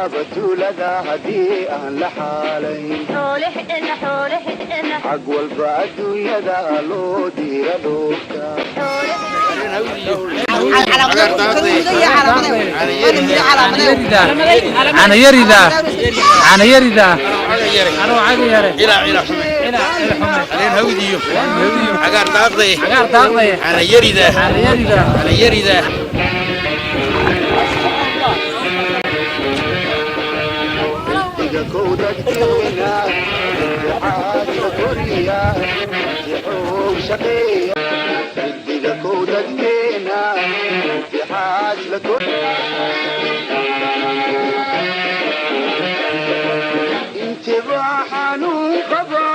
Xaaba tuulada haddii aan la xaalayn, xag walba adduunyada loo diira dhoofka. Canayarida, canayarida. Hawdiyo cagaar daaqday. Cagaar daaqday. Canayarida. Canayarida. Canayarida. Xidiga kowdadkeena imtixaanka koriya xoog shaqeeya. Xidiga kowdadkeena imtixaas la kor intibaa xanuun qabaa,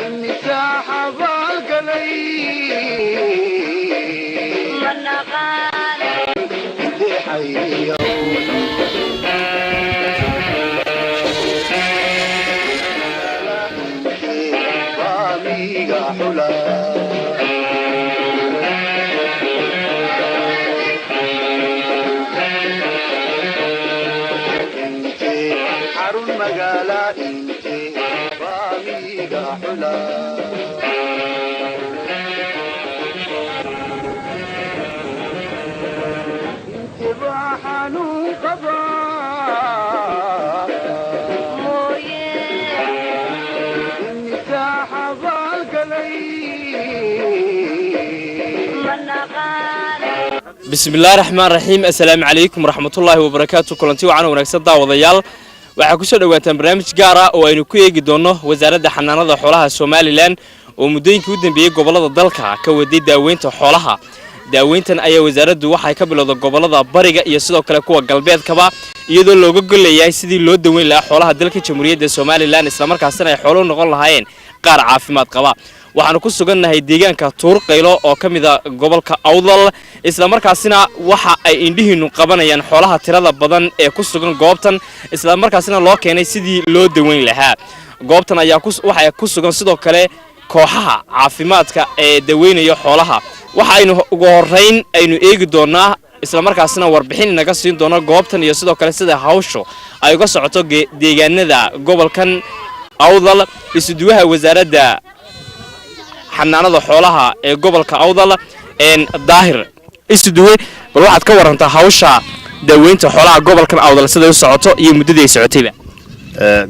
imisaa xabaalgalay intee xayiyow. Baamiga xula. Inte xarun magaala, inte baamiga xula. Inte baa xanuun qabaa, imisaa xabaalgalay. Bismillahi raxmaan raxiim, assalaamu calaykum waraxmatullaahi wabarakaatu. Kulanti wacan wanaagsan daawadayaal, waxaa kusoo dhawaataan barnaamij gaar ah oo aynu ku eegi doonno Wasaaradda Xanaanada Xoolaha Somalilan oo muddooyinkii u dambeeyey gobollada dalka ka waday daaweynta xoolaha. Daaweyntan ayaa wasaaraddu waxay ka bilowda gobollada bariga iyo sidoo kale kuwa galbeedkaba, iyadoo looga golleeyahay sidii loo daweyn lahaa xoolaha dalka Jamhuuriyadda Somalilan, islamarkaasina ay xooluhu noqon lahaayeen qaar caafimaad qaba. Waxaanu ku sugannahay deegaanka Tuurqaylo oo ka mida gobolka Awdal, islamarkaasina waxa ay indhihiinnu qabanayaan xoolaha tirada badan ee ku sugan goobtan, islamarkaasina loo keenay sidii loo daweyn lahaa. Goobtan ayaa waxaa ku sugan sidoo kale kooxaha caafimaadka ee daweynaya xoolaha. Waxa aynu ugu horrayn aynu eegi doonnaa, islamarkaasina warbixin inaga siin doono goobtan iyo sidoo kale sida hawshu ay uga socoto deegaanada gobolkan Awdal, isuduwaha Wasaaradda Xanaanada Xoolaha ee gobolka Awdal, Daahir. Isuduwe, bal waxaad ka warantaa hawsha daaweynta xoolaha gobolkan Awdal siday u socoto iyo muddadii ay socotayba.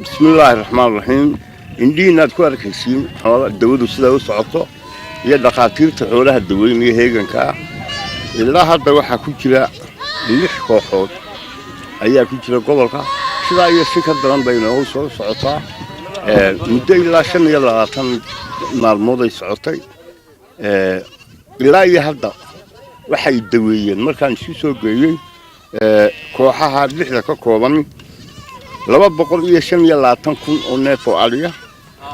Bismillaahi raxmaan raxiim. Indhihiinaad ku arkaysiin xoola dawadu siday u socoto iyo dhakhaatiirta xoolaha daweynaya heeganka ah. Ilaa hadda waxaa ku jira 6 kooxood ayaa ku jira gobolka. Sidaa iyo si ka daran bay noogu soo socotaa. Muddo ilaa 25 maalmood ay socotay. Ilaa iyo hadda waxay daweeyeen, markaan isu soo geeyey kooxaha lixda ka kooban, 225,000 oo neef oo adhiya,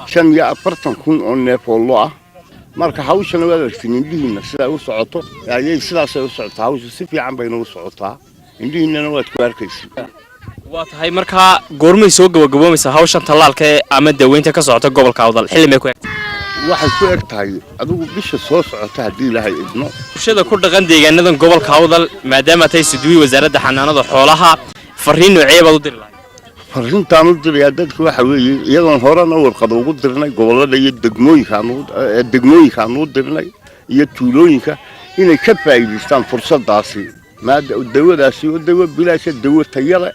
45,000 oo neef oo lo ah. Marka hawshana waad aragtiin indhihiinna siday u socoto ayay sidaasay u socotaa. Hawsha si fiican bay noogu socotaa, indhihiinnana waad ku arkaysa. Waa tahay. Markaa goormay soo gabagaboomaysaa hawshan tallaalka ee ama daweynta ka socota gobolka Awdal? Xilli may ku eg? Waxay ku eg tahay adigu bisha soo socota haddii Ilaahay idmo. Bulshada ku dhaqan deegaanadan gobolka Awdal, maadaama tahay suduwi Wasaaradda Xanaanada Xoolaha, farriin noocee baad u diri lahayd? Farriintaan u dirayaa dadka waxa weeye, iyadoon horena warqad ugu dirnay gobollada iyo degmooyinka aan ugu dirnay iyo tuulooyinka, inay ka faa'iidaystaan fursaddaasi, maada dawadaasi oo dawo bilaasha, dawo tayale.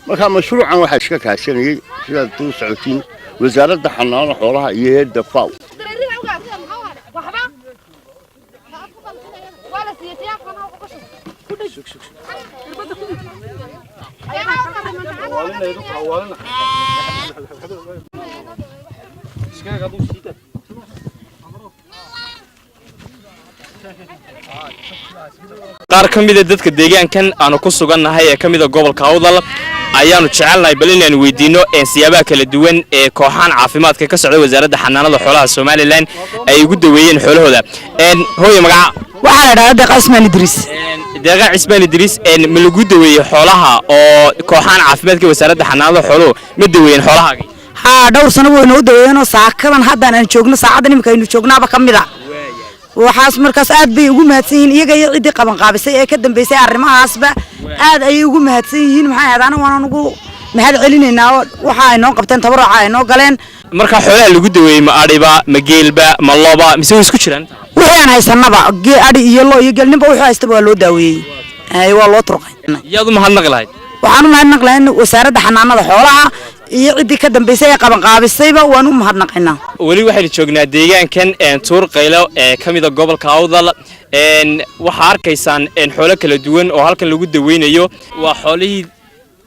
Marka mashruucan waxaa iska kaashanayay, sidaad u socotiin, Wasaaradda Xanaanada Xoolaha iyo hay'adda FAO. Qaar ka mida dadka deegaankan aanu ku sugannahay ee ka mida gobolka Awdal ayaanu jecelnahay bal inaanu weydiino siyaabaha kala duwan ee kooxahan caafimaadka ka socda Wasaaradda Xanaanada Xoolaha Somalilan ay ugu daweeyeen xoolahooda. Hooye, magaca? Waxaa la dhahdaa Deeqa Cismaan Idriis. Deeqa Cismaan Idriis, ma lagu daweeyey xoolaha oo kooxahan caafimaadka Wasaaradda Xanaanada Xooluhu ma daweeyeen xoolahaaga? Haa, dhowr sano way noo daweeyeenoo saakadan haddaan aan joogno, saacaddan imika aynu joognaaba ka mid a. Waxaas markaas aad bay ugu mahadsan yihiin iyaga iyo ciddii qabanqaabisay ee ka dambeysay arrimahaasba, aad ayay ugu mahadsan yihiin. Maxay ahayd, anaga waan ugu mahad celinaynaa oo waxa ay noo qabteen, tabaruca ay noo galeen. Marka xoolaha lagu daweeyey ma adhiba, ma geelba, ma loba, mise way isku jiraan? Wixii aan haysanaba, adhi iyo lo iyo geel, ninba wuxuu haystaba waa loo daaweeyey. Ay, waa loo turqay. Yaad u mahadnaqi lahayd? Waxaan u mahadnaq lahayn Wasaaradda Xanaanada Xoolaha iyo ciddii ka dambeysay ee qabanqaabisayba, waan u mahadnaqaynaa. Weli waxaynu joognaa deegaankan Tuur Qaylo ee ka mida gobolka Awdal. Waxaa arkaysaan xoolo kala duwan oo halkan lagu daweynayo. Waa xoolihii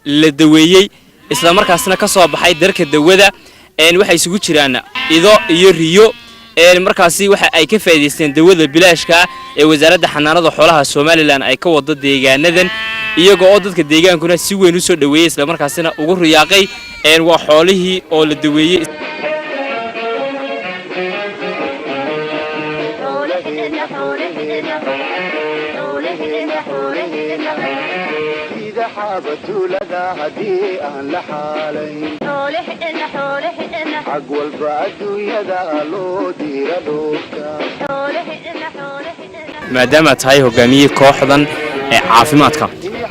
la daweeyey, isla markaasna ka soo baxay darka dawada. Waxay isugu jiraan ido iyo riyo. Markaasi waxa ay ka faa'iidaysteen dawada bilaashka ee Wasaaradda Xanaanada Xoolaha Somaliland ay ka wado deegaanadan, iyaga oo dadka deegaankuna si weyn u soo dhoweeyey, isla markaasina ugu riyaaqay. Waa xoolihii oo la daweeyey. Sida xaabatuulada haddii aan la xaalayn, xag walba adduunyada loo diira dhoofka. Maadaama tahay hogaamiyihii kooxdan ee caafimaadka,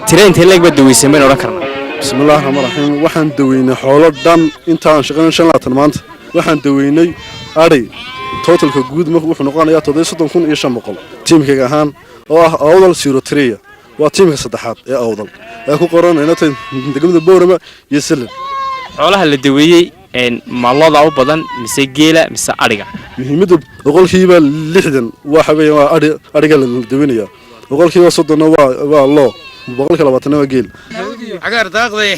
tira intee leeg baad daweyseen baynu odhan karnaa? Bismillahi raxmaan raxiim. Waxaan daweynay xoolo dhan intaan shaqayn 25. Maanta waxaan daweynay adhi. Totalka guud wuxuu noqonayaa 37,500 tiimkayga ahaan, oo ah Awdal 03. Waa tiimka saddexaad ee Awdal ee ku qoran inata degmada Boorama iyo Silin. Xoolaha la daweeyey ma loda u badan, mise geela, mise adhiga? Muhiimadda 60% waxa weeye waa adhi, adhiga la daweynayaa, 30%na waa loo, 20%na waa geel. Cagaar daaqday,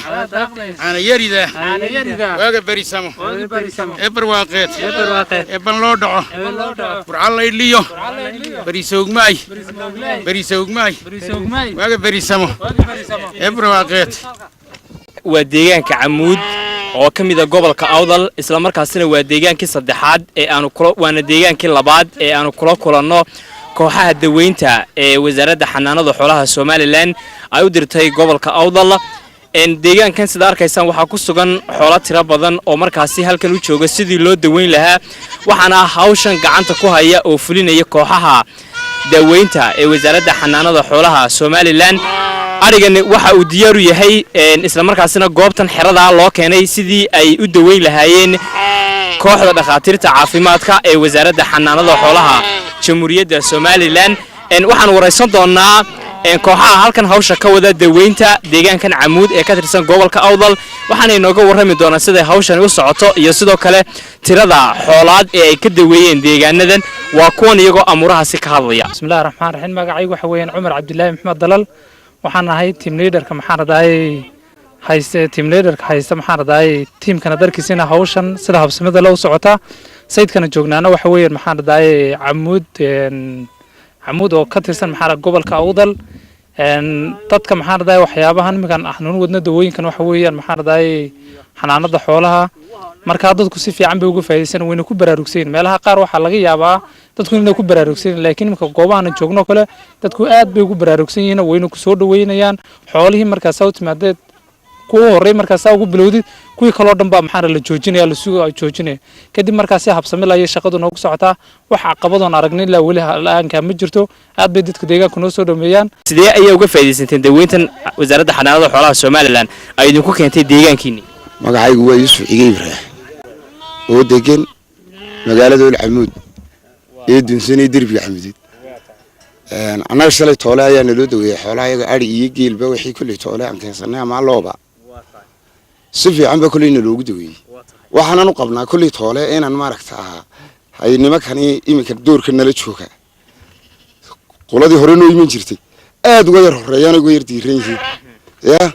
caana yarida, waaga berisamo ee barwaaqeed ee ban loo dhaco, burca laydhiyo, berisoogmaay, berisoogmaay, waaga berisamo ee barwaaqeed. Waa deegaanka Camuud oo ka mid a gobolka Awdal, isla markaasina waa deegaankii saddexaad ee aanu kula, waana deegaankii labaad ee aanu kula kulanno kooxaha daweynta ee Wasaaradda Xanaanada Xoolaha Somaliland ay u dirtay gobolka Awdal. Deegaankan sida arkaysaan waxaa ku sugan xoolo tiro badan oo markaasi halkan u jooga sidii loo daweyn lahaa, waxaana hawshan gacanta ku haya oo fulinaya kooxaha daaweynta ee Wasaaradda Xanaanada Xoolaha Somaliland. Adhigani waxa uu diyaar u yahay, isla markaasina goobtan xeradaa loo keenay sidii ay u daweyn lahaayeen kooxda dhakhaatiirta caafimaadka ee Wasaaradda Xanaanada Xoolaha Jamhuuriyadda Somaliland. Waxaan waraysan doonaa kooxaha halkan hawsha ka wada daweynta deegaankan Camuud ee ka tirsan gobolka Awdal, waxaana inooga warrami doonaa siday hawshani u socoto iyo sidoo kale tirada xoolaad ee ay ka daweeyeen deegaanadan. Waa kuwan iyagoo amuurahaasi ka hadlaya. Bismillahi raxmaan raxiim. Magacaygu waxa weeyaan Cumar Cabdilaahi Maxamed Dalal. Waxaan ahay team leaderka, maxaan radaaye, hayste team leaderka haysta, maxaan radaaye, tiimkana darkiisina hawshan sida habsamida la u socotaa. Sayidkana joognaana waxa weeyaan, maxaan radaaye, Camuud, Camuud oo ka tirsan, maxaa, gobolka Awdal. Dadka, maxaan radaaye, waxyaabahan iminkan xanuun wadna dawooyinkan waxa weeyaan, maxaan radaaye, xanaanada xoolaha. Markaa dadku si fiican bay uga faa'iidaysan, wayna ku baraarugsayin. Meelaha qaar waxaa laga yaabaa dadku inay ku baraarugsayin, laakiin imika goobahan joogno kale dadku aad bay ugu baraarugsan yihiin, wayna ku soo dhaweynayaan xoolihii. Markaasaa u timaadeed kuwa horey, markaasaa ugu bilowdid, kuwii kaloo dhan baa, maxaa, la joojinaya, la suga joojinaya. Kadib markaasi habsami laya shaqadu noogu socotaa. Wax caqabadoon aragnay ilaa weli la-aankaa ma jirto. Aad bay dadka deegaanku noo soo dhameeyaan. Sidee ayaa uga faa'iidaysanteen daweyntan Wasaaradda Xanaanada Xoolaha Somaliland ay idinku keentay deegaankiinni? Magacaygu waa Yuusuf Cige Ibraah oo degan magaalada Ol Camuud ee dunsanay derbiga Camuudeed. Annaga shalay toole ayaa naloo daweeyey xoolaha iyaga, ari iyo geelba, wixii kolley toole aan keensanay ama looba, si fiican ba kolley naloogu daweeyey. Waxaanan u qabnaa kolley toole inaan maaragta ay nimankani iminka doorka nala jooga qoladii hore noo iman jirtay aada uga yar horeeyaan, uga yar diiran yihiin ya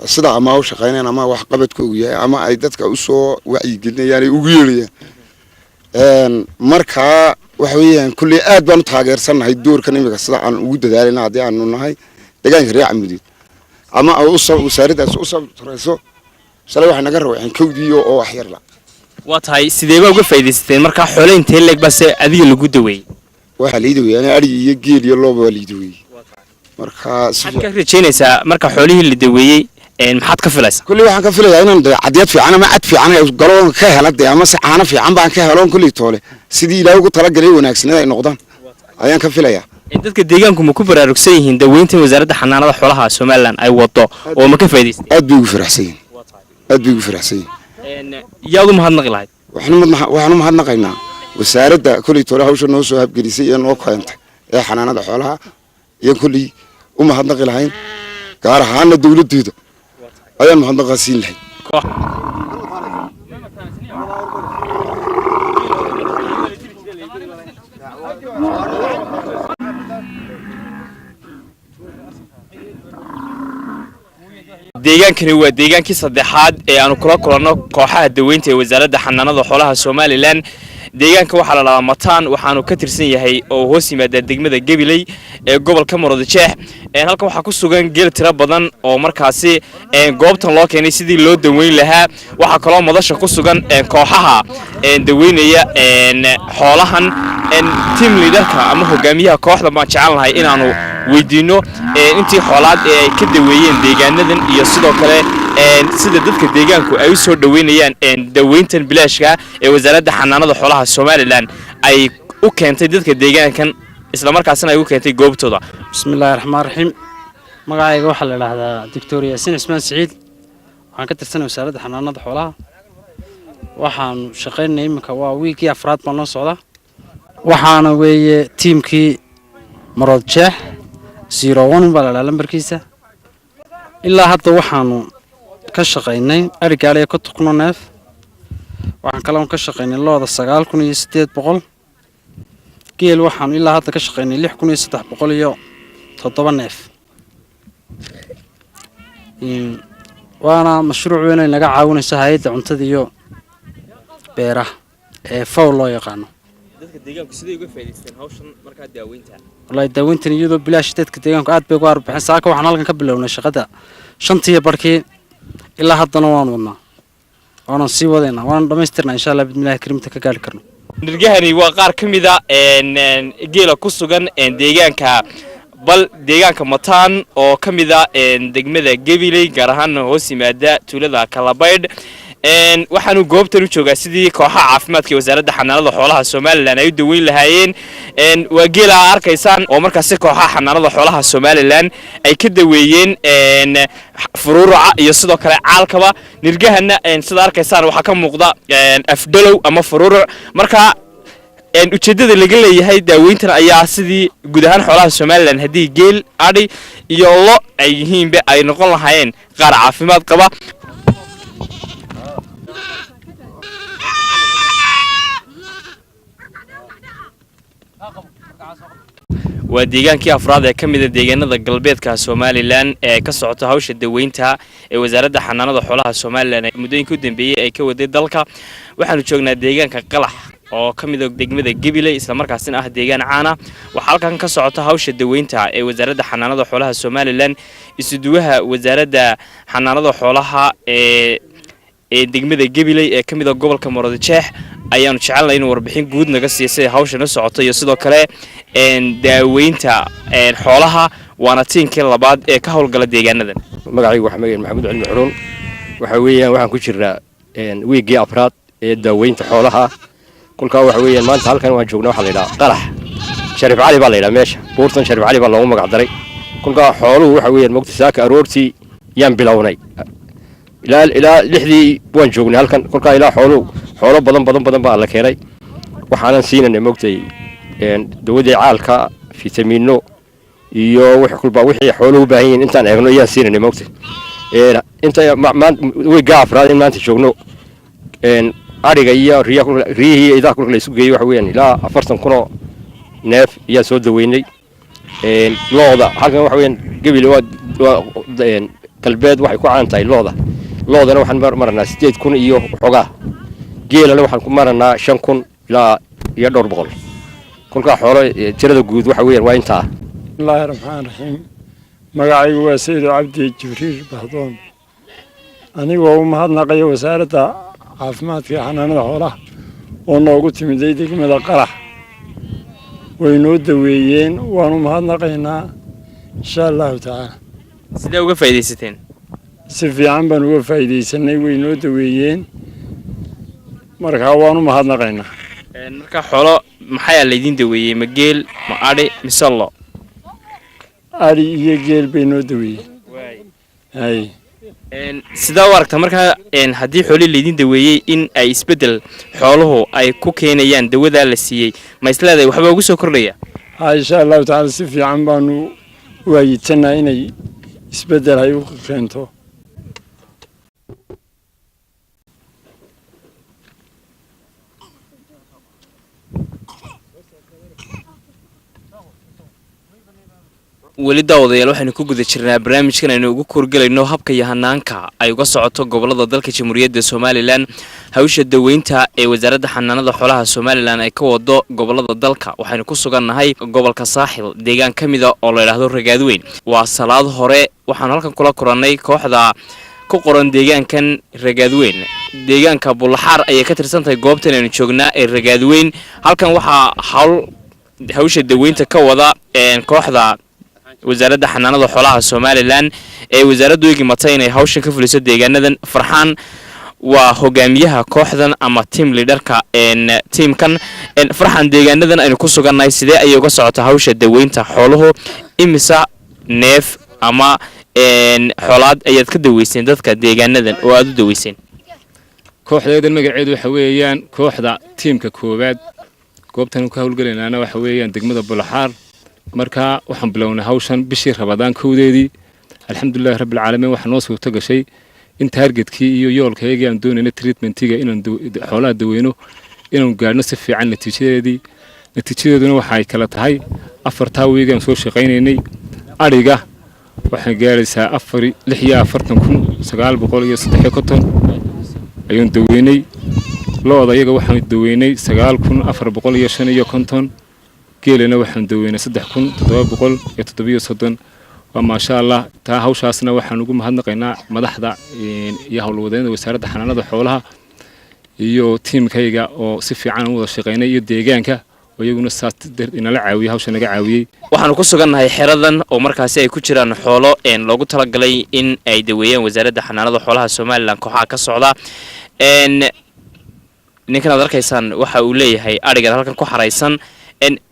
sida ama u shaqaynayaan ama wax qabadkoogu yahay ama ay dadka usoo wacyigelinayaan ay ugu yeerayaan. Markaa waxa weeyaan kulley aad baan u taageersannahay doorkan imika sida aan ugu dadaalayna haddii aanu nahay deegaanka reer Camudeed ama ay wasaaraddaas u sabturayso. Shalay waxay naga rawaceen kowdii oo wax yarla. Waa tahay. Sidee baa uga faa'iidaysateen markaa? Xoole intee leeg base adiga lagu daweeyey? Waxaa lii daweeyey ani adhigi iyo geel iyo looba waa lii daweeyey. Markaa si Maxaad ka rajaynaysaa marka xoolihii la daweeyey Maxaad ka filaysaa? Kulley waxaan ka filayaa inaan de cadiyad fiican ama cad fiican ay galo ka hela de, ama se caano fiican baan ka helo. Kulley toole sidii Ilaahay ugu talagalay wanaagsanada ay noqdaan ayaan ka filayaa. Dadka deegaanku ma ku baraarugsan yihiin daweyntan wasaaradda xanaanada xoolaha Somaliland ay wado oo ma ka faa'iidaysteen? Aad bay ugu faraxsan yihiin, aad bay ugu faraxsan yihiin. Yaad u mahadnaqi lahayd? Waxaan u mahadnaqaynaa wasaaradda kulley toole hawsha noo soo habgelisay ee noo keentay ee xanaanada xoolaha ayaan kulley u mahadnaqi lahayn, gaar ahaana dowladdeeda ayaan mahadnaqaa siin lahayn. Deegaankani waa deegaankii saddexaad ee aanu kula kulanno kooxaha daweynta ee wasaaradda xanaanada xoolaha Somaliland. Deegaanka waxaa la dhahaa Mataan, waxaanu ka tirsan yahay oo hoos yimaada degmada Gabiley ee gobolka Murudijeex. Halkan waxaa ku sugan geel tiro badan oo markaasi goobtan loo keenay sidii loo daweyn lahaa. Waxaa kaloo madasha ku sugan kooxaha daweynaya xoolahan. Team leaderka ama hogaamiyaha kooxda baan jecel lahay inaanu weydiino intii xoolaad ee ay ka daweeyeen deegaanadan iyo sidoo kale sida dadka deegaanku ay u soo dhoweynayaan daweyntan bilaashka ee wasaaradda xanaanada xoolaha Somaliland ay u keentay dadka deegaankan, islamarkaasina ay u keentay goobtooda. Bismillaahi raxmaan raxiim. Magacayga waxaa la idhaahdaa Doctor Yaasiin Cismaan Siciid. Waxaan ka tirsanay wasaaradda xanaanada xoolaha. Waxaanu shaqaynay iminka waa wiigii afraad baa noo socda. Waxaana weeye tiimkii Marood Jeex 01 baa la dhahaa lambarkiisa. Ilaa hadda waxaanu ka shaqaynay ari gaadhaya 50,000 oo neef. Waxaan kaloon ka shaqaynay lo'da 9,800. Geel waxaanu ilaa hadda ka shaqaynay 6,307 neef. Waana mashruuc weyn ay naga caawinayso hay-adda cuntada iyo beeraha ee FAO loo yaqaano. Dadka deegaanku siday uga faa'iidaysteen hawshan markaa daaweynta? Wallaahi, daaweyntan iyadoo bilaash dadka deegaanku aad bay uga arbixeen. Saaka waxaan halkan ka bilownay shaqada 5:30-kii, ilaa haddana waan wadnaa, waanan sii wadaynaa, waanan dhammaystirnaa insha Allah bismillahi kariimta ka gaari karno. Nirgahani waa qaar ka mid a geela ku sugan deegaanka, bal deegaanka Mataan oo ka mid a degmada Gabiley, gaar ahaana hoos yimaada tuulada Kalabaydh. Waxaanu goobtan u joogaa sidii kooxaha caafimaadka ee wasaaradda xanaanada xoolaha Somaliland ay u daweyn lahaayeen. Waa geela aa arkaysaan oo markaasi kooxaha xanaanada xoolaha Somaliland ay ka daweeyeen furuuruca iyo sidoo kale caalkaba. Nirgahana sida arkaysaan waxaa ka muuqda afdhalow ama furuuruc. Marka ujeeddada laga leeyahay daaweyntan ayaa sidii guud ahaan xoolaha Somaliland, haddii geel, adhi iyo lo ay yihiinba, ay noqon lahaayeen qaar caafimaad qaba. Waa deegaankii afraad ee ka mida deegaanada galbeedka Somaliland ee ka socota hawsha daweynta ee wasaaradda xanaanada xoolaha Somaliland muddooyinkii u dambeeyey ay ka waday dalka. Waxaanu joognaa deegaanka Qalax oo ka mida degmada Gabiley, islamarkaasina ah deegaan caana. Waxaa halkan ka socota hawsha daweynta ee wasaaradda xanaanada xoolaha Somaliland. Isuduwaha wasaaradda xanaanada xoolaha ee degmada Gabiley ee ka mid a gobolka Murudijeex ayaanu jecelnahay inuu warbixin guud naga siiyo siday hawshan u socoto iyo sidoo kale daaweynta xoolaha. Waana tiinkii labaad ee ka howlgala deegaanadan. Magacaygu waxa magayn Maxamuud Cilmi Xuruun. Waxa weeyaan waxaan ku jirnaa wiiggii afraad ee daaweynta xoolaha. Kolkaa waxa weeyaan maanta halkan waan joognaa, waxaa la yidhaha Qalax Shariif Cali baa la yidhaha. Meesha buurtan Shariif Cali baa loogu magac daray. Kolkaa xooluhu waxa weeyaan mogta saaka aroortii yaan bilownay, ilaa 6-dii waan joognay halkan. Kolkaa ilaa xooluhu xoolo badan badan badan baa la keenay. Waxaanan siinanay mogtay dawadii caalka, fitamiino iyo wix kulba wixii xooluhu u baahan yihiin intaan eegno ayaan siinanay mogtay. Inta wiiggaa afraad in maanta joogno, ariga iyo riyihii iyo idaha kulka la isu geeyey waxa weeyaan ilaa 40,000 oo neef ayaan soo daweynay. Looda halkan waxa weeyaan Gebile waa galbeed, waxay ku caan tahay looda. Loodana waxaan maranaa 8,000 iyo waxoogaa, geelana waxaan ku maranaa 5,000 ilaa iyo dhowr boqol. Kolkaa xoolo tirada guud waxa weeyaan waa intaa. Bismillaahi raxmaan raxiim. Magacaygu waa Sayid Cabdi Jibriil Bahdoon. Anigoo u mahadnaqaya wasaaradda caafimaadka iyo xanaanada xoolaha oo noogu timiday degmada Qarax, way noo daweeyeen, waanu mahadnaqaynaa insha Allahu tacaala. Sidee uga faa'iidaysateen? Si fiican baan uga faa'iidaysanay, way noo daweeyeen, markaa waan u mahadnaqaynaa. Marka xoolo maxayaa laydin daweeyey? Ma geel, ma adhi, mise lo? Adhi iyo geel bay noo daweeyeen, hay. Sidaa u aragta markaa haddii xoolihii laydin daweeyey in ay isbeddel xooluhu ay ku keenayaan dawadaa la siiyey, ma isleedahay waxbaa ugu soo kordhaya? Ha, insha Allahu tacaala, si fiican baanu waayidsanaa inay isbeddel ay u keento. Weli daawadayaal, waxaynu ku guda jirnaa barnaamijkan aynu ugu korgelayno habka iyo hanaanka ay uga socoto gobolada dalka Jamhuuriyadda Somalilan hawsha daweynta ee wasaaradda xanaanada xoolaha Somalilan ay ka wado gobolada dalka. Waxaynu ku sugannahay gobolka Saaxil, deegaan ka mida oo la yidhaahdo Ragaadweyn. Waa salaad hore. Waxaanu halkan kula kulannay kooxda ku qoran deegaankan Ragaadweyn. Deegaanka Bullaxaar ayay ka tirsan tahay goobtan aynu joognaa ee Ragaadweyn. Halkan waxaa hawl hawsha daweynta ka wada kooxda wasaaradda xanaanada xoolaha Somalilan ee wasaaraddu egimatay inay hawshan ka fuliso deegaanadan. Farxaan waa hogaamiyaha kooxdan ama team leaderka tiimkan. Farxaan, deegaanadan aynu ku sugannahay sidee ayay uga socotaa hawsha daweynta xooluhu? Imisa neef ama xoolaad ayaad ka daweyseen dadka deegaanadan oo aada u daweyseen? Kooxdeedan magaceedu waxa weeyaan kooxda tiimka koowaad. Goobtan ka howlgelaynaana waxa weeyaan degmada Bulaxaar. Marka waxaan bilownay hawshan bishii Rabadaan 1deedii. Alxamdulilahi rabbilcaalamiin, waxaa noo suurto gashay in targetkii iyo yoolkayagii aan doonayna, treatmentiga inaan xoolaha daweyno, inaan gaadhno si fiican natiijadeedii. Natiijadeeduna waxay kala tahay 4-taa wiig aan soo shaqaynaynay, adhiga waxay gaaraysaa 46,953 ayaan daweynay. Lo'da iyaga waxaan daweynay 9,455. Geelina waxaan daweynay 3,737. Waa maasha Allah. Taa hawshaasna waxaan ugu mahadnaqaynaa madaxda iyo howlwadeennada wasaaradda xanaanada xoolaha iyo tiimkayga oo si fiican u wada shaqaynay, iyo deegaanka oo iyaguna saas inala caawiyey, hawsha naga caawiyey. Waxaanu ku sugannahay xeradan oo markaasi ay ku jiraan xoolo loogu talagalay in ay daweeyaan wasaaradda xanaanada xoolaha Somalilan kooxaha ka socda. Ninkan aad arkaysaan waxa uu leeyahay adhigan halkan ku xaraysan.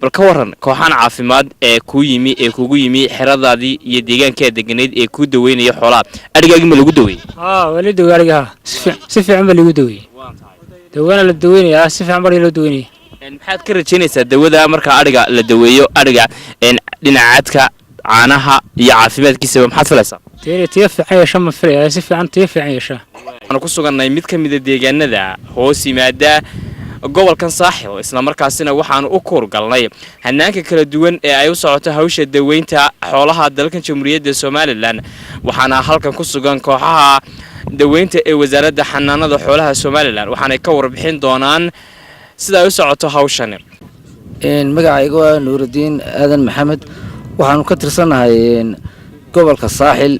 Bal ka waran kooxaan caafimaad ee kuu yimi, ee kugu yimi xeradaadii iyo deegaankaa deganayd ee kuu daweynaya xoolaha, adhigaagii ma lagu daweeyey? Haa, waa la daweeyey ariga. Si fiican baa lagu daweeyey. Dawana la daweynayaa, si fiican baa loo daweynaya. Maxaad ka rajaynaysaa dawada marka adhiga la daweeyo, adhiga dhinaca cadka, caanaha iyo caafimaadkiisaba maxaad filaysaa? Tiyada tiya fiican yeesha ma filaya, si fiican tiya fiican yeesha. Waxaanu ku sugannay mid ka mida deegaanada hoos yimaada gobolkan Saaxil, islamarkaasina waxaanu u kuurgalnay hanaanka kala duwan ee ay u socoto hawsha daweynta xoolaha dalkan Jamhuuriyadda Somalilan. Waxaana halkan ku sugan kooxaha daweynta ee wasaaradda xanaanada xoolaha Somalilan, waxaanay ka warbixin doonaan sida ay u socoto hawshani. Magacayga waa Nuurudiin Aadan Maxamed. Waxaanu ka tirsannahay gobolka Saaxil,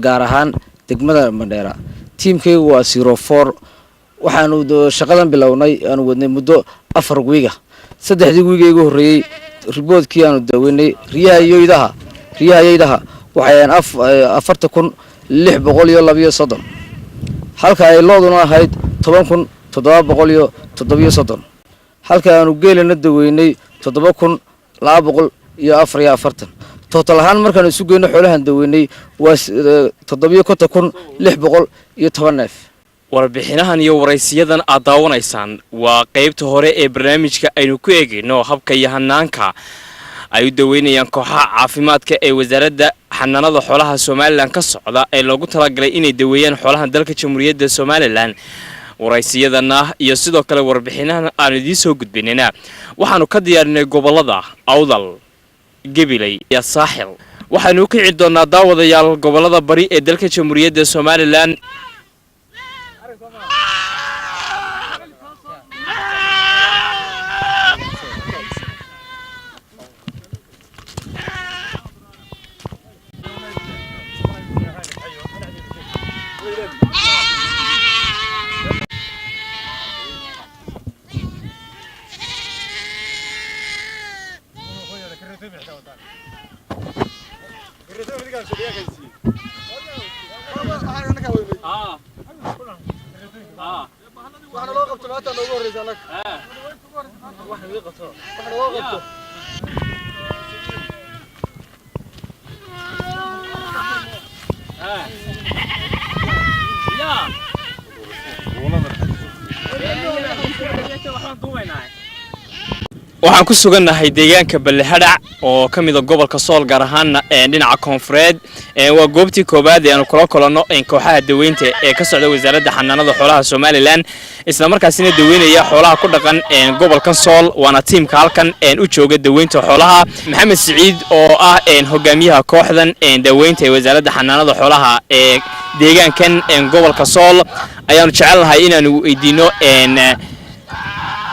gaar ahaan degmada Mandheera. Tiimkaygu waa 04. Waxaanu shaqadan bilownay, aanu wadnay muddo 4 wiiga. 3dii wiiga igu horreeyey riboodkii aanu daaweynay riyaha iyo idaha, riyaha iyo idaha waxay 40,632, halka ay looduna ahayd 10,737, halka aanu geelana daweynay 7,244. Total ahaan markaanu isu geyno xoolahan daweynay waa 57,610 neef. Warbixinahan iyo waraysiyadan aad daawanaysaan waa qaybta hore ee barnaamijka aynu ku eegayno habka iyo hanaanka ay u daweynayaan kooxaha caafimaadka ee wasaaradda xanaanada xoolaha Somalilan ka socda ee loogu talagalay inay daweeyaan xoolaha dalka Jamhuuriyadda Somalilan. Waraysiyadana iyo sidoo kale warbixinahan aanu idiin soo gudbinayna waxaanu ka diyaarinay gobolada Awdal, Gabiley iyo Saaxil. Waxaanu u kici doonaa, daawadayaal, gobolada bari ee dalka Jamhuuriyadda Somalilan. Waxna loo qabto maanta noogu horreysa annaga. Wax naga qabto. Wax naloo qabto. Waxaan ku sugannahay deegaanka Ballehadhac oo ka mida gobolka Sool, gaar ahaana dhinaca koonfureed. Waa goobtii koowaad ee aanu kula kulanno kooxaha daweynta ee ka socda Wasaaradda Xanaanada Xoolaha Somaliland, isla markaasina daweynaya xoolaha ku dhaqan gobolkan Sool, waana tiimka halkan u jooga daweynta xoolaha. Maxamed Siciid oo ah hogaamiyaha kooxdan daweynta ee Wasaaradda Xanaanada Xoolaha ee deegaankan gobolka Sool ayaanu jecelnahay inaanu weydiino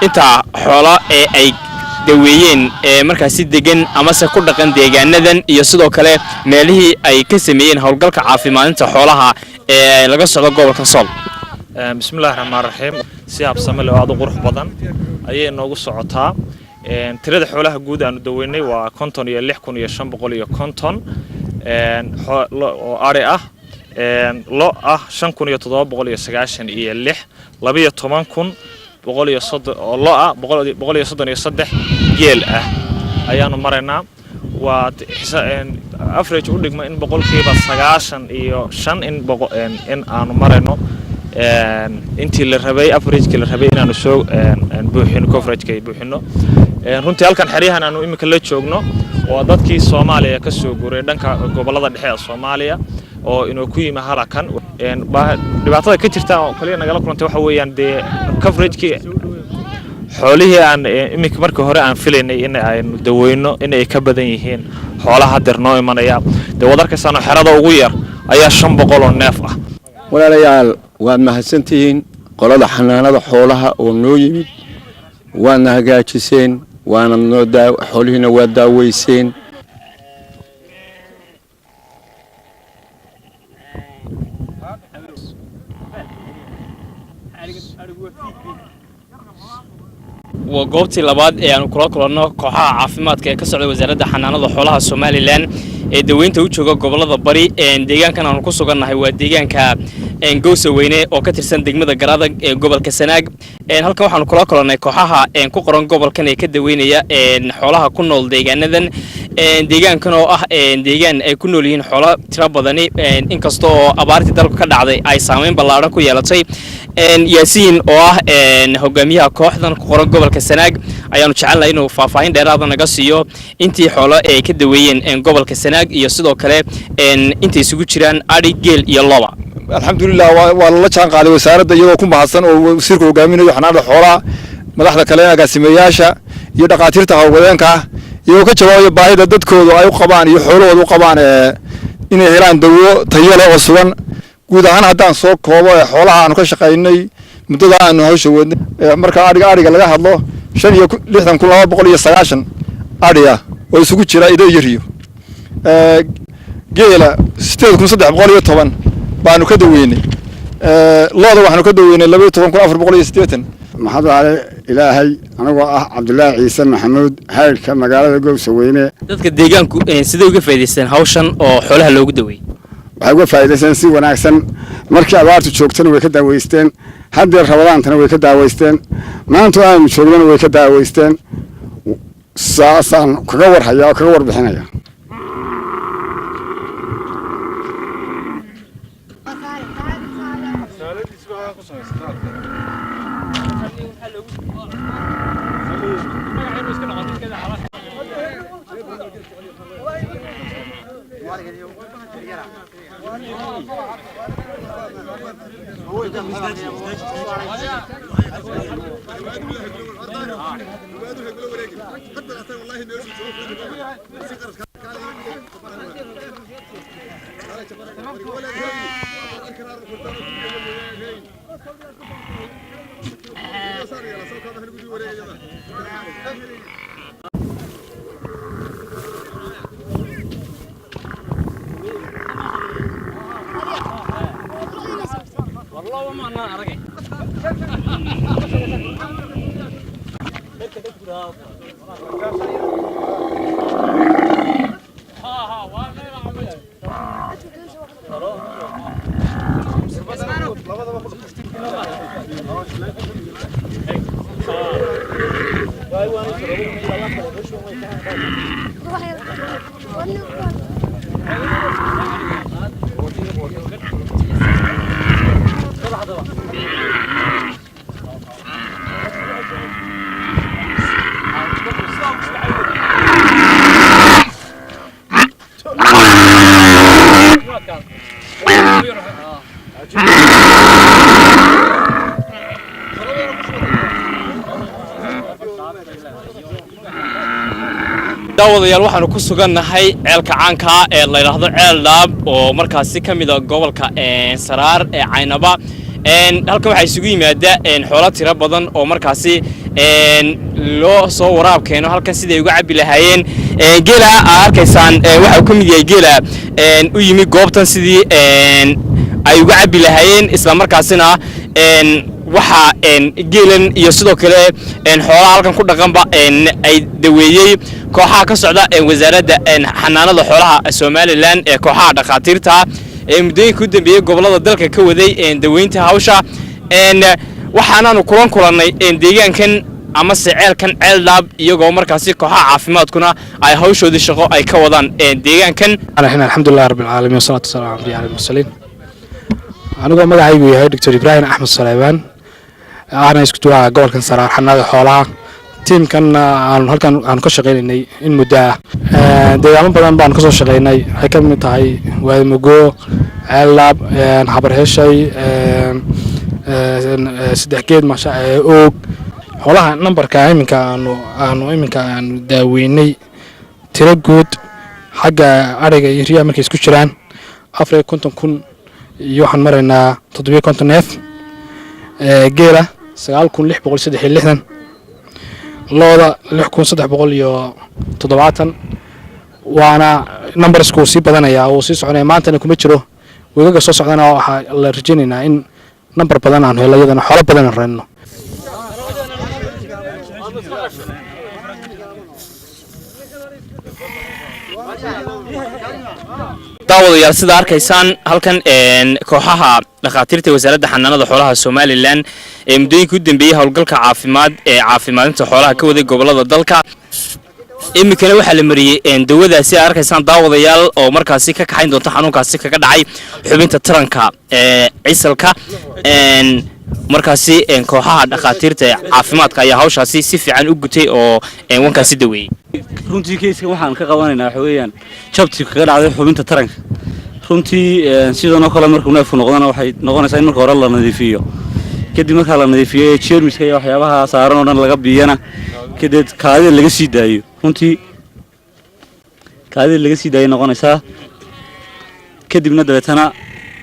inta xoolo ee ay daweeyeen ee markaasi degan amase ku dhaqan deegaanadan, iyo sidoo kale meelihii ay ka sameeyeen howlgalka caafimaadinta xoolaha ee laga socdo gobolka Sool. Bismillahi raxmaan raxiim. Si habsame leh oo aad u qurux badan ayay noogu socotaa. Tirada xoolaha guud aanu daweynay waa 56,550 oo ari ah, lo ah 5796, 12,130 oo lo ah, 133 geel ah ayaanu maraynaa. Waa average u dhigma in 95% in aanu marayno intii la rabay, averagekii la rabay inaanu soo buuxino, coverageka ay buuxino. Runtii halkan xeryahan aanu iminka la joogno waa dadkii Soomaaliya ka soo guuray dhanka gobollada dhexe ee Soomaaliya oo inuu ku yimi halakan. Dhibaatada ka jirta oo kaliya nagala kulantay waxa weeyaan dee coveragekii xoolihii aan iminka markii hore aan filaynay in aynu daweyno in ay ka badan yihiin xoolaha hadeer noo imanaya. Dee waad arkaysaano xerada ugu yar ayaa 500 oo neef ah. Walaalayaal, waad mahadsantihiin qolada xanaanada xoolaha oo noo yimid. Waadna hagaajiseen, waana noo xoolihiina waa daaweyseen. Waa goobtii labaad ee aanu kula kulanno kooxaha caafimaadka ee ka socda Wasaaradda Xanaanada Xoolaha Somaliland ee daweynta u jooga gobolada bari. Deegaankan aanu ku sugannahay waa deegaanka Gowsa Weyne oo ka tirsan degmada Garadag ee gobolka Sanaag. Halkan waxaanu kula kulannay kooxaha ku qoran gobolkan ee ka daweynaya xoolaha ku nool deegaanadan, deegaankan oo ah deegaan ay ku nool yihiin xoolo tiro badani, inkasta oo abaartii dalka ka dhacday ay saameyn ballaadhan ku yeelatay. Yaasiin oo ah hogaamiyaha kooxdan ku qoran gobolka Sanaag ayaanu jecelnahay inuu faahfaahin dheeraada naga siiyo intii xoolo ay ka daweeyeen gobolka Sanaag iyo sidoo kale intay isugu jiraan adhi, geel iyo loba. Alxamdulilah, waa lala jaan qaaday wasaaradda iyagoo ku mahadsan oo wasiirka hogaaminayo xanaanada xoolaha, madaxda kale, agaasimeyaasha iyo dhakhaatiirta hawlwadeenka ah, iyagoo ka jawaabaya baahida dadkoodu ay u qabaan iyo xoolahooda u qabaan inay helaan dawo tayo leh oo sugan. Guud ahaan haddaan soo koobo ee xoolaha aanu ka shaqaynay muddada aanu hawsha wadnay, marka adhiga laga hadlo, 65,290 adhi ah oo isugu jira ido iyo riyo. Geela 8310 baanu ka daweynay. Looda waxaanu ka daweynay 12,480. Maxamed cali ilaahay, anigoo ah Cabdulaahi Ciise Maxamuud, haydhka magaalada Gowsaweyne. Dadka deegaanku sidee uga faa'iidaysteen hawshan oo xoolaha loogu daweeyey? Waxay uga faa'iidaysteen si wanaagsan. Markii abaartu joogtana way ka daaweysteen, haddeer Rabadaantana way ka daaweysteen, maanta aanu joognana way ka daaweysteen. Saasaan kaga warhaya oo kaga warbixinaya. Daawadayaal, waxaanu ku sugannahay ceelka caanka ah ee la yidhaahdo Ceel Dhaab, oo markaasi ka mid a gobolka Saraar ee Caynaba. Halkan waxaa isugu yimaada xoolo tiro badan oo markaasi loo soo waraab keeno halkan siday uga cabbi lahaayeen. Geela aa arkaysaan waxa uu ka mid yahay geela u yimi goobtan sidii ay uga cabbi lahaayeen. Isla markaasina waxaa geelan iyo sidoo kale xoolaha halkan ku dhaqanba ay daweeyey kooxaha ka socda Wasaaradda Xanaanada Xoolaha Somaliland ee kooxaha dhakhaatiirta ee muddooyinka u dambeeyey gobollada dalka ka waday daweynta hawsha. Waxaanaanu kulan kulannay deegaankan amase ceelkan Ceel Dhaab, iyagoo markaasi kooxaha caafimaadkuna ay hawshoodii shaqo ay ka wadaan deegaankan. Alxamdulilah rabbi alcaalamiin, wasalaatu wasalaamu ala anbiyaa almursaliin. Anigoo magacaygu yahay Doctor Ibraahim Axmed Saleebaan, ahna isku duwaha gobolkan Saraar xanaanada xoolaha, tiimkanna aanu halkan aanu ka shaqaynaynay in muddo ah. Deegaamo badan baanu kasoo shaqaynay, waxay ka mid tahay Waadimogo, Ceellaab, Habarheshay, Saddex Geed, masha Oog. Xoolaha nambarka iminka aanu iminka aanu daaweynay tiro guud xagga adhiga iyo riyaha markay isku jiraan 54,000 iyo waxaan maraynaa 57 neef. Geela 9663, looda 6370. Waana numbersku wuu sii badanayaa, wuu sii soconaya. Maantana kuma jiro, wegaga soo socdana waxaa la rajaynaynaa in number badan aanu helo, iyadana xoolo badan aan reenno. Daawadayaal, sida arkaysaan halkan kooxaha dhakhaatiirta Wasaaradda Xanaanada Xoolaha Somaliland ee muddooyinka u dambeeyey howlgalka caafimaad ee caafimaadinta xoolaha ka waday gobollada dalka, iminkana waxaa la mariyey dawadaasi aad arkaysaan, daawadayaal, oo markaasi ka kaxayn doonta xanuunkaasi kaga dhacay xubinta taranka ee cisalka. Markaasi kooxaha dhakhaatiirta ee caafimaadka ayaa hawshaasi si fiican u gutay oo wankaasi daweeyey. Runtii keyska waxaan ka qabanaynaa waxa weeyaan jabti kaga dhacday xubinta taranka. Runtii sidan oo kale markuu neefku noqdana, waxay noqonaysaa in marka hore la nadiifiyo. Kadib markaa la nadiifiyo ee jeermiska iyo waxyaabaha saaran oo dhan laga biyana, kadib kaadida laga sii daayo. Runtii kaadida laga sii daayo noqonaysaa. Kadibna dabeetana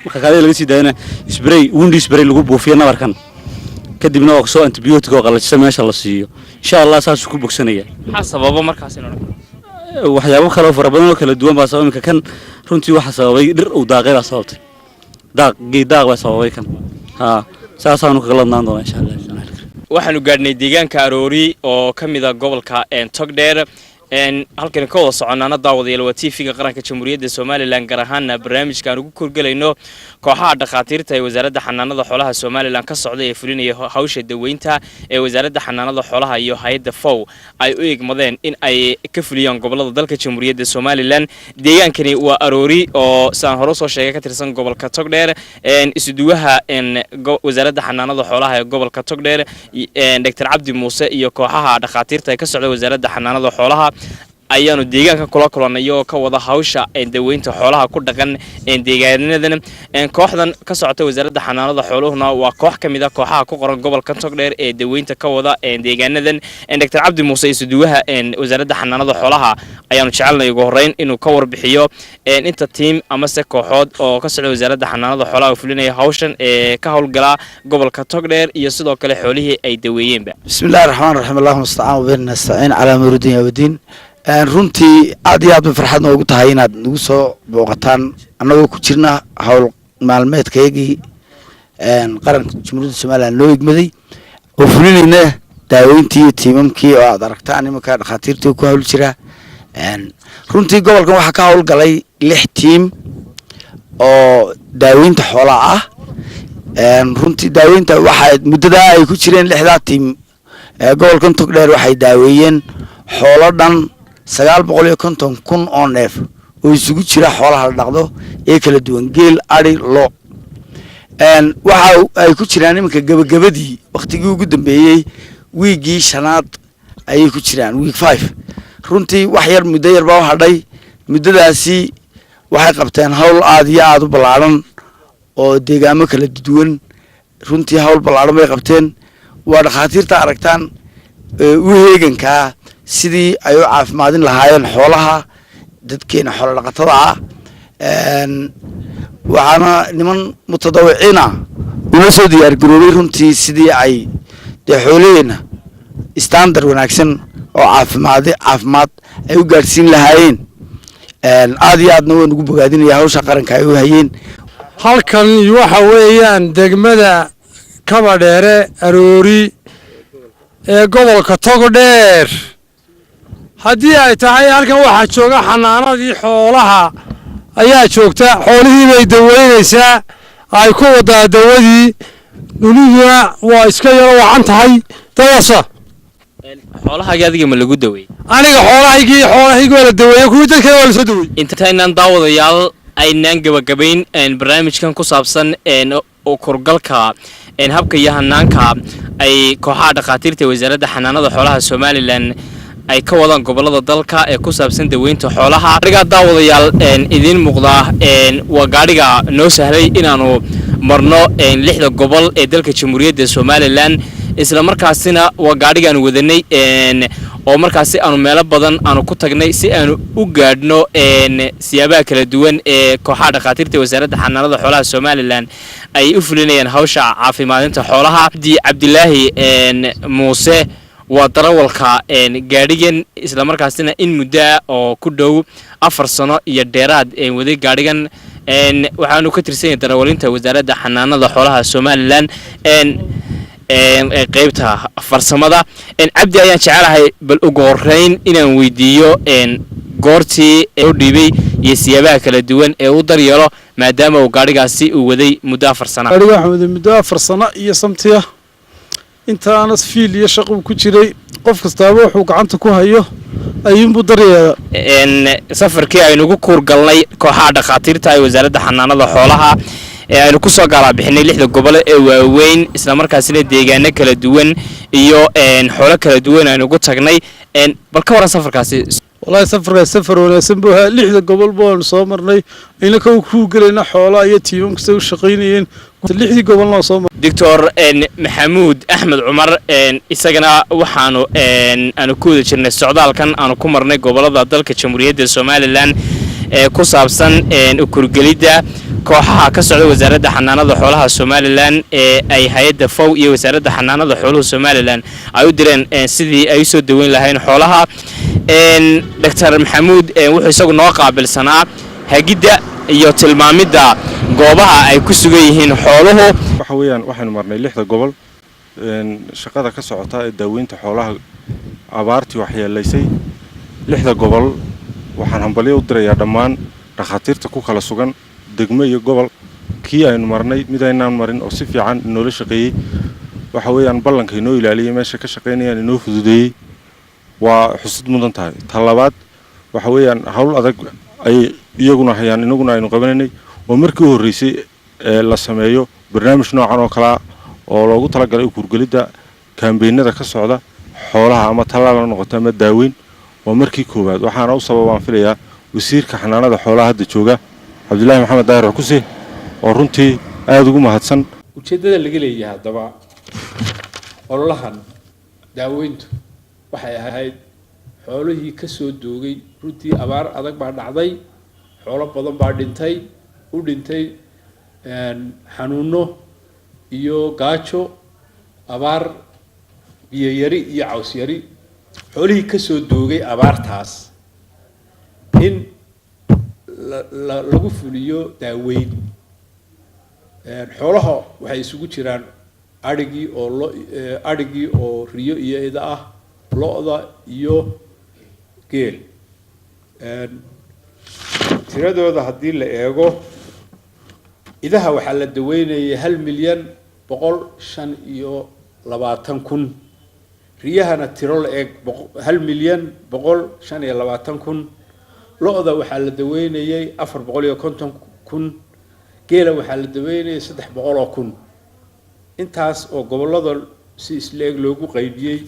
marka kaadida laga sii daayona, spray, wound spray lagu buufiyo nabarkan. Kadibna oo soo antibiotic oo qalajisa meesha la siiyo. Insha Allah saasuu ku bogsanaya. Maxaa sababa markaas in Waxyaabo kale oo fara badan oo kala duwan baa sababa. Iminka kan runtii waxaa sababay dhir uu daaqay baa sababtay, daaq geed daaq baa sababay kan. Haa, saasaanu kaga ladnaan doonaa insha Allah. Waxaanu gaadhnay deegaanka Aroori oo ka mid a gobolka Togdheer. Halkani ka wada soconaana, daawadayaal, waa TV-ga Qaranka Jamhuuriyadda Somaliland, gaar ahaana barnaamijka aan ugu korgelayno kooxaha dhakhaatiirta ee Wasaaradda Xanaanada Xoolaha Somaliland ka socda ee fulinaya hawsha daweynta ee Wasaaradda Xanaanada Xoolaha iyo hay-adda FAO ay u egmadeen in ay ka fuliyaan gobolada dalka Jamhuuriyadda Somaliland. Deegaankani waa Aroori oo sidaan hore usoo sheegay ka tirsan gobolka Togdheer. Isuduwaha Wasaaradda Xanaanada Xoolaha ee gobolka Togdheer, Dr Cabdi Muuse, iyo kooxaha dhakhaatiirta ee ka socda Wasaaradda Xanaanada Xoolaha ayaanu deegaanka kula kulannay, iyagoo ka wada hawsha daweynta xoolaha ku dhaqan deegaanadan. Kooxdan ka socota Wasaaradda Xanaanada Xooluhuna waa koox ka mid a kooxaha ku qoran gobolka Togdheer ee daweynta ka wada deegaanadan. Dr Cabdi Muuse, isuduwaha Wasaaradda Xanaanada Xoolaha, ayaanu jecelnay ugu horreyn inuu ka warbixiyo inta tiim amase kooxood oo ka socda Wasaaradda Xanaanada Xoolaha oo fulinaya hawshan ee ka howlgala gobolka Togdheer iyo sidoo kale xoolihii ay daweeyeenba. بسم الله الرحمن الرحيم، اللهم استعان وبه نستعين على امور الدنيا والدين. Runtii aad iyo aad bay farxad noogu tahay inaad nagu soo booqataan annagoo ku jirna howl maalmeedkaygii qaranka Jamhuuriyadda Somaliland loo igmaday oo fulinayna daaweyntii iyo tiimamkii oo aad aragtaan iminka dhakhaatiirtii ku hawl jira. Runtii gobolkan waxaa ka howlgalay lix tiim oo daaweynta xoolaha ah. Runtii daaweynta waxay muddadaa ay ku jireen lixdaa team gobolkan Togdheer waxay daaweeyeen xoolo dhan 950,000 oo neef oo isugu jira xoolaha la dhaqdo ee kala duwan, geel, ari, lo. Waxa ay ku jiraan iminka gebagabadii, waktigii ugu dambeeyey, wiiggii shanaad ayay ku jiraan, week 5. Runtii wax yar, muddo yar baa u hadhay. Muddadaasi waxay qabteen hawl aada iyo aada u ballaadhan oo deegaamo kala duwan. Runtii hawl ballaadhan bay qabteen. Waa dhakhaatiirta aragtaan u heegankaa sidii ay u caafimaadin lahaayeen xoolaha dadkeena xoolo dhaqatada ah. Waxaana niman mutadawiciina uma soo diyaar garoobay runtii sidii ay dee xoolaheenna standard wanaagsan oo caafimaad ay u gaadhsiin lahaayeen. Aada iyo aadna waan ugu bogaadinaya hawsha qaranka ay u hayeen. Halkan waxa weeyaan degmada Kabadheere Aroori ee gobolka Togdheer. Haddii ay tahay, halkan waxaa jooga xanaanadii xoolaha ayaa joogta. Xoolihii bay daweynaysaa, ay ku wadaa dawadii. Duniduna waa iska yaro wacan tahay dawasa. Xoolahaagii adiga ma lagu daweeyey? Aniga xoolahaygii waa la daweeyey, kuwii dadkana waa la soo daweeyey. Intaynaan, daawadayaal, aynaan gabagabayn barnaamijkan ku saabsan kurgalka habka iyo hanaanka ay kooxaha dhakhaatiirta Wasaaradda Xanaanada Xoolaha Somaliland ay ka wadaan gobolada dalka ee ku saabsan daweynta xoolaha, gaadhigaa, daawadayaal, idiin muuqdaa waa gaadhiga noo sahlay inaanu marno lixda gobol ee dalka Jamhuuriyadda Somaliland. Isla markaasina waa gaadhigaanu wadanay oo markaasi aanu meelo badan aanu ku tagnay si aanu u gaadhno siyaabaha kala duwan ee kooxaha dhakhaatiirta Wasaaradda Xanaanada Xoolaha Somaliland ay u fulinayaan hawsha caafimaadinta xoolaha. Cabdi Cabdilaahi Muuse waa darawalka gaadhigan, islamarkaasina in muddoa oo ku dhow 4 sano iyo dheeraad waday gaadhigan. Waxaanu ka tirsan yahay darawalinta Wasaaradda Xanaanada Xoolaha Somaliland qeybta farsamada. Cabdi ayaan jecelahay bal ugu horeyn inaan weydiiyo goortii oo dhiibay iyo siyaabaha kala duwan ee u daryeelo, maadaama uu gaadhigaasi uu waday muddo 4 sana. Gaadhiga waxaan waday muddo 4 sano iyo samtiya. Intaana fiil iyo shaquu ku jiray. Qof kastaaba wuxuu gacanta ku hayo ayuunbuu daryeela. Safarkii aynugu kuurgalnay kooxaha dhakhaatiirta ee Wasaaradda Xanaanada Xoolaha ee aynu kusoo gaalaa bixinay lixda gobol ee waaweyn, islamarkaasina deegaano kala duwan iyo xoolo kala duwan aynu ugu tagnay, bal ka waran safarkaasi? Wallaahi, safarkaas safar wanaagsan buu ahaa. Lixda gobol baanu soo marnay, ayna ka ku gelayna xoolaha iyo tiimamka say u shaqaynayeen. Lixdii gobolna waa soo marnay. Doctor Maxamuud Axmed Cumar, isagana waxaanu aanu ku wada jirnay socdaalkan aanu ku marnay gobolada dalka Jamhuuriyadda Somaliland ee ku saabsan kurgelidda kooxaha ka socda Wasaaradda Xanaanada Xoolaha Somaliland ee ay hay-adda FAO iyo Wasaaradda Xanaanada Xooluhu Somaliland ay u direen sidii ay usoo daweyn lahayn xoolaha. Doctor Maxamuud wuxuu isagu noo qaabilsanaa hagidda iyo tilmaamidda goobaha ay ku sugan yihiin xooluhu. Waxa weeyaan, waxaynu marnay lixda gobol shaqada ka socota ee daaweynta xoolaha abaartii waxyeelaysay lixda gobol. Waxaan hambalyo u dirayaa dhammaan dhakhaatiirta ku kala sugan degmo iyo gobol kii aynu marnay, mid aynaan marin, oo si fiican inoola shaqeeyey. Waxa weeyaan, ballanka inoo ilaaliyey, meesha ka shaqaynayaan inoo fududeeyey, waa xusid mudan tahay. Ta labaad waxa weeyaan, hawl adag ayay iyaguna hayaan, inaguna aynu qabanaynay. Waa markii u horreysay ee la sameeyo barnaamij noocan oo kalea oo loogu talagalay kuurgelidda kaambeynada ka socda xoolaha, ama tallaal ha noqoto ama daaweyn. Waa markii koowaad, waxaana u sababaan filayaa wasiirka xanaanada xoolaha hadda jooga, Cabdilaahi Maxamed Daahir Cukuse, oo runtii aada ugu mahadsan. Ujeeddada laga leeyahay haddaba ololahan daaweyntu waxay ahayd xoolihii ka soo doogay. Runtii abaar adag baa dhacday, xoolo badan baa dhintay, u dhintay xanuuno iyo gaajo, abaar, biyo yari iyo caws yari. Xoolihii kasoo doogay abaartaas in lagu fuliyo daaweyn. Xoolaha waxay isugu jiraan adhigii oo lo, adhigii oo riyo iyo ida ah, lo'da iyo geel. Tiradooda haddii la eego Idaha waxaa la daweynayay 1,125,000. Riyahana tiro la eg 1,125,000. Lo-da waxaa la daweynayay 450,000. Geela waxaa la daweynayay 300,000. Intaas oo gobollada si isla eg loogu qaybiyey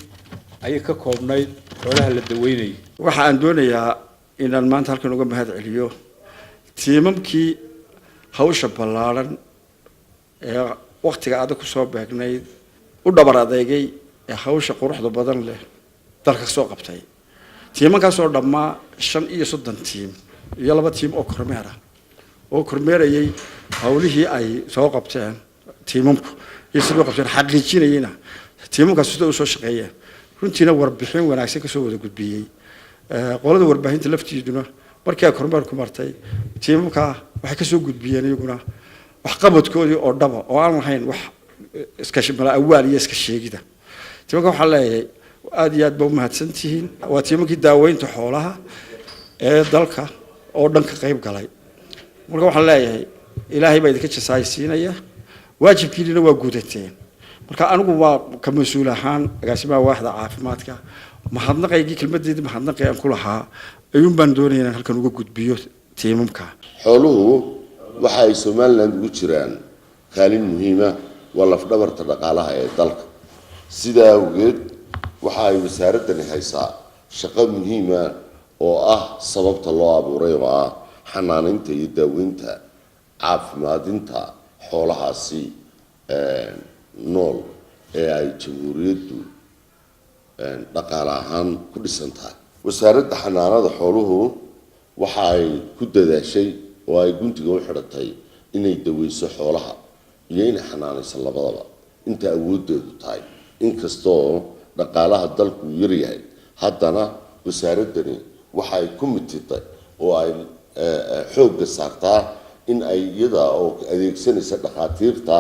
ayay ka koobnayd xoolaha la daweynayay. Waxa aan doonayaa inaan maanta halkan uga mahad celiyo tiimamkii hawsha ballaaran ee waktiga adag kusoo beegnayd u dhabar adeegay ee hawsha quruxda badan leh dalka soo qabtay. Tiimankaasoo dhammaa 35 tiim iyo 2 tiim oo kormeer ah oo kormeerayay hawlihii ay soo qabteen tiimamku iyo sidoo qabteen, xaqiijinayayna tiimamkaas sida u soo shaqeeyeen. Runtiina warbixin wanaagsan kasoo wada gudbiyey. Qolada warbaahinta laftiiduna markii ay kormeerku martay tiimamka waxay kasoo gudbiyeen iyaguna waxqabadkoodii oo dhaba oo aan lahayn wax iska mala awaal iyo iska sheegida. Tiimamka waxaan leeyahay aad iyo aad ba umahadsan tihiin. Waa tiimamkii daaweynta xoolaha ee dalka oo dhan ka qayb galay. Marka waxaan leeyahay Ilaahay baa idinka jasaaysiinaya, waajibkiinina waa gudateen. Marka anigu waa ka mas-uul ahaan agaasimaha waaxda caafimaadka, mahadnaqaygii kelmadeedii mahadnaqay aan ku lahaa ayuun baan doonaya inaan halkan uga gudbiyo tiimamka. Xooluhu waxa ay Somaliland ugu jiraan kaalin muhiima, waa lafdhabarta dhaqaalaha ee dalka. Sidaa awgeed waxa ay wasaaraddani haysaa shaqo muhiima oo ah sababta loo abuuray, oo ah xanaaneynta iyo daaweynta, caafimaadinta xoolahaasi nool ee ay jamhuuriyaddu dhaqaale ahaan ku dhisan tahay. Wasaaradda xanaanada xooluhu waxa ay ku dadaashay oo ay guntiga u xidhatay inay daweyso xoolaha iyo inay xanaanayso labadaba inta awooddeedu tahay. Inkastoo dhaqaalaha dalku uu yaryahay, haddana wasaaraddani waxa ay ku mitiday oo ay xoogga saartaa in ay iyada oo adeegsanaysa dhakhaatiirta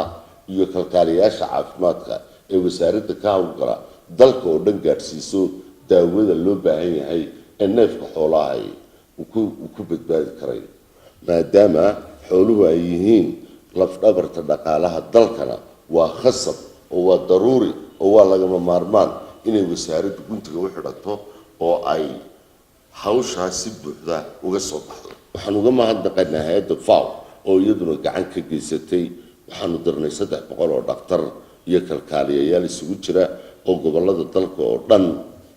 iyo kalkaaliyaasha caafimaadka ee wasaaradda ka howlgala dalka oo dhan gaadhsiiso daawada loo baahan yahay ee neefka xoolaha uu ku badbaadi karayo. Maadaama xooluhu ay yihiin lafdhabarta dhaqaalaha dalkana, waa khasab oo waa daruuri oo waa lagama maarmaan inay wasaaraddu guntiga u xidhato oo ay hawshaas si buuxda uga soo baxdo. Waxaan uga mahadnaqaynaa hay-adda FAO oo iyaduna gacan ka geysatay. Waxaanu dirnay 300 oo dhakhtar iyo kalkaaliyayaal isugu jira oo gobollada dalka oo dhan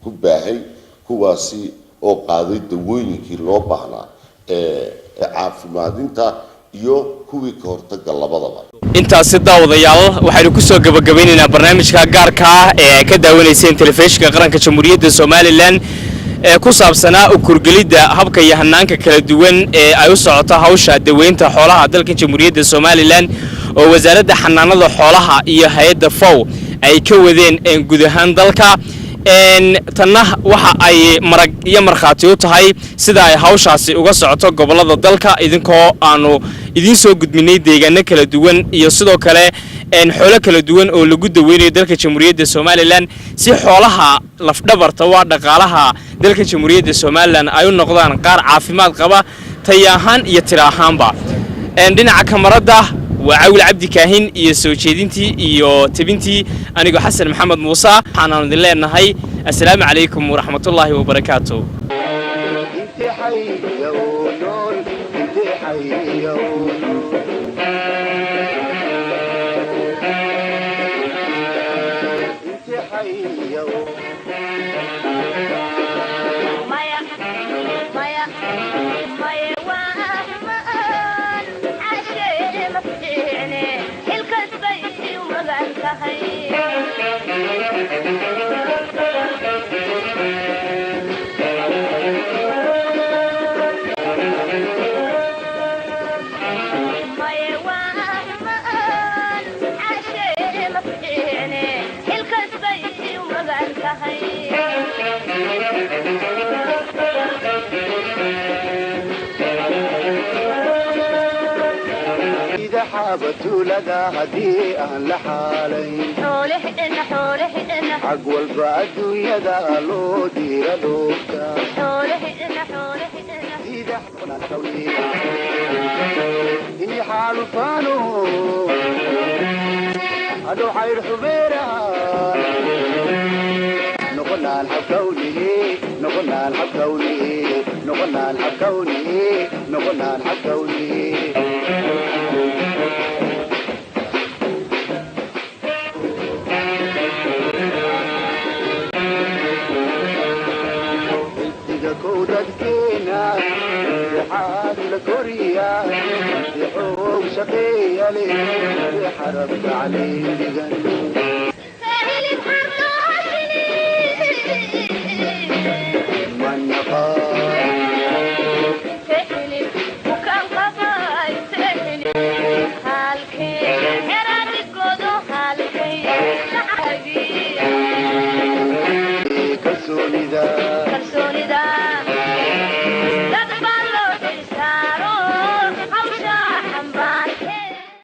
ku baahay, kuwaasi oo qaaday dawooyinkii loo baahnaa ee caafimaadinta iyo kuwii ka hortagga labadaba. Intaasi daawadayaal waxaynu kusoo gabagabeynaynaa barnaamijka gaarka ah ee ay ka daawanayseen telefishinka qaranka Jamhuuriyadda Somaliland ee ku saabsanaa u kurgelidda habka iyo hanaanka kala duwan ee ay u socoto hawsha daweynta xoolaha dalka Jamhuuriyadda Somaliland oo wasaaradda xanaanada xoolaha iyo hay-adda FAO ay ka wadeen guud ahaan dalka. Tanna waxa ay marag iyo markhaati u tahay sida ay hawshaasi uga socoto gobollada dalka, idinkoo aanu idiin soo gudbinay deegaano kala duwan iyo sidoo kale xoolo kala duwan oo lagu daweynayo dalka Jamhuuriyadda Somaliland, si xoolaha lafdhabarta waa dhaqaalaha dalka Jamhuuriyadda Somaliland ay u noqdaan qaar caafimaad qaba taya ahaan iyo tiro ahaanba. Dhinaca kamarada waa Cawil Cabdi Kaahin iyo soo jeedintii iyo tebintii anigoo Xasan Maxamed Muuse. Waxaanaanu idin leenahay assalaamu calaykum waraxmatullaahi wabarakaatu. Xaabatulada haddii aan la xaalayn, xag walba adduunyada loo diira dhoofka. Inay xaalufaano hadhow xayr xubeera noqonaan xabkawnihi, noqonaan xabkawnihi, noqonaan xabkawnihi, noqonaan xabkawnihi. Xidiga kow dadkeena sixaad la koriya, si xoog shaqeeya leh, si xarabka caleen dhigan.